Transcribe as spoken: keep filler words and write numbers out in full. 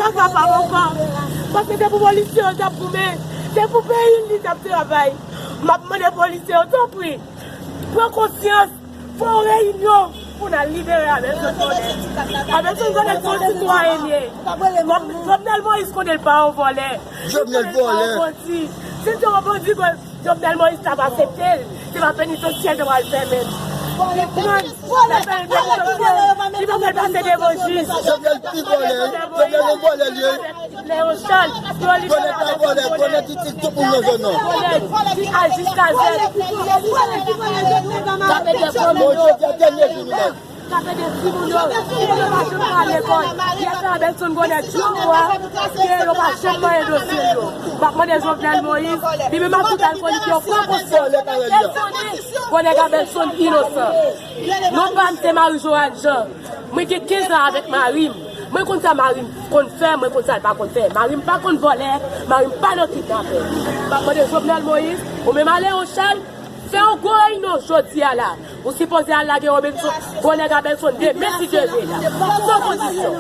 Sa pa ankò. Paske se pou polisye yo t ap goumen. Se pou peyi li t ap travay. M ap mande polisye yo, tanpri, pran konsyans. Fè yon reyinyon pou n al libere Abelson Godette. Abelson Godette se yon sitwayen li ye. Jovenel Moïse konnen l pa yon vòlè. Jovenel vòlè. Li konnen l pa yon bandi. Si l te yon bandi, bon, Jovenel Moïse t ap aksepte l. Se pa penitansye l te pral fèmen l. Li pran l, l ap fè l penitansye. Li pa fè l pase devan jij. Jovenel pi vòlè wi. Jovenel yon vòlè li ye. Leon Charles, yo li Bonè pa vòlè, Bonè ki ti tout moun nan zòn nan. Bonè, ki al jiska zèl. Kape de komin yo. Bon, jodi a dènye jou nou la. Kape de timoun yo. Timoun yo pa janm al lekòl. Yè sa Abelson Bonè di yo mwa ke yo pa janm mande dosye yo. M ap mande Jovenel Moïse, li menm ak tout alkòlik yo, pran konsyans. Bonè Abelson inosan. Non pa m se Marie Joanne Jean. Mwen gen kenz an avèk mari m. Mwen konn sa mari m konn fè, mwen konn sa l pa konn fè. Mari m pa konn vòlè, mari m pa nan kidnapè. M ap mande Jovenel Moïse, ou menm a Leon Charles, fè yon gwo reyinyon jodi a la. Ou sipoze al lage Robinson, Bonè Abelson demen si Dye vle la. San kondisyon.